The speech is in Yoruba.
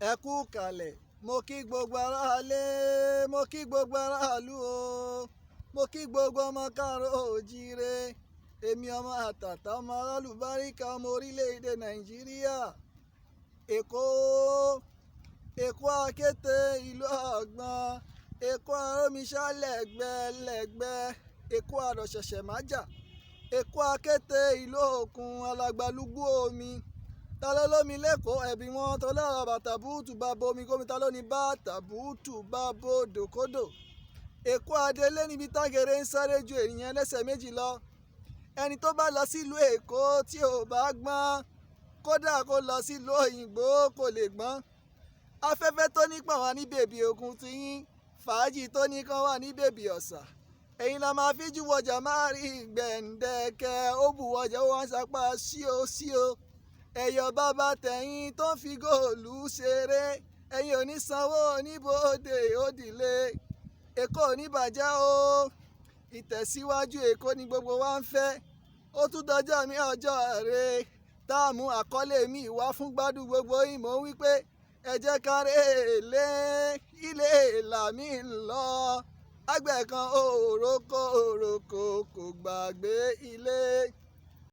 Ẹ kú kalẹ̀. Mo kí gbogbo aráalé, mo kí gbogbo aráàlú o, mo kí gbogbo ọmọ káàárọ̀ oòjíire. Èmi ọmọ àtàtà, ọmọ alálùbáríkà, ọmọ orílẹ̀-èdè Nàìjíríà. Èkó, Èkó akéte ìlú ọgbọ́n, Èkó arómiṣá lẹ́gbẹ́lẹ́gbẹ́, Èkó àrọ̀ṣẹ̀ṣẹ̀ májà, Èkó akéte ìlú òkun alàgbàlúgbú omi. Ta ló lómi lẹ́kọ̀ọ́ ẹ̀bí wọn tó lára bàtà búùtù bá bomi gómi, ta ló ní bàtà búùtù bá bodò kódò. Èkó adélé níbi tágẹrẹ ń sáré ju ènìyàn ẹlẹ́sẹ̀ méjì lọ. Ẹni tó bá lọ sílùú Èkó tí ò bá gbọ́n, kódà kó lọ sílùú òyìnbó kò lè gbọ́n. Afẹ́fẹ́ tó nípọn wà ní bèbí òkun ti yín, fàájì tó nìkan wà ní bèbí ọ̀sà. Ẹ̀yin la máa fi jú wọjà máa rí gbẹ̀ǹdẹ̀kẹ́, ó bù wọjà ó wá ń sapá sío sío. Ẹ̀yọ̀ bàbá tẹ̀yìn tó ń fi góòlù ṣeré, ẹ̀yin ò ní sanwó oníbòde òdìlé. Èkó ò ní bàjẹ́ o. Ìtẹ̀síwájú Èkó ni gbogbo wa ń fẹ́. Ó tún dọjọ́ mi ọjọ́ rẹ táàmù àkọlé mi wá fún gbádùn gbogbo ìmọ̀ wípé ẹ jẹ́ ká rèlé ilé làmí ń lọ. Àgbẹ̀ kan òroko òroko kò gbàgbé ilé.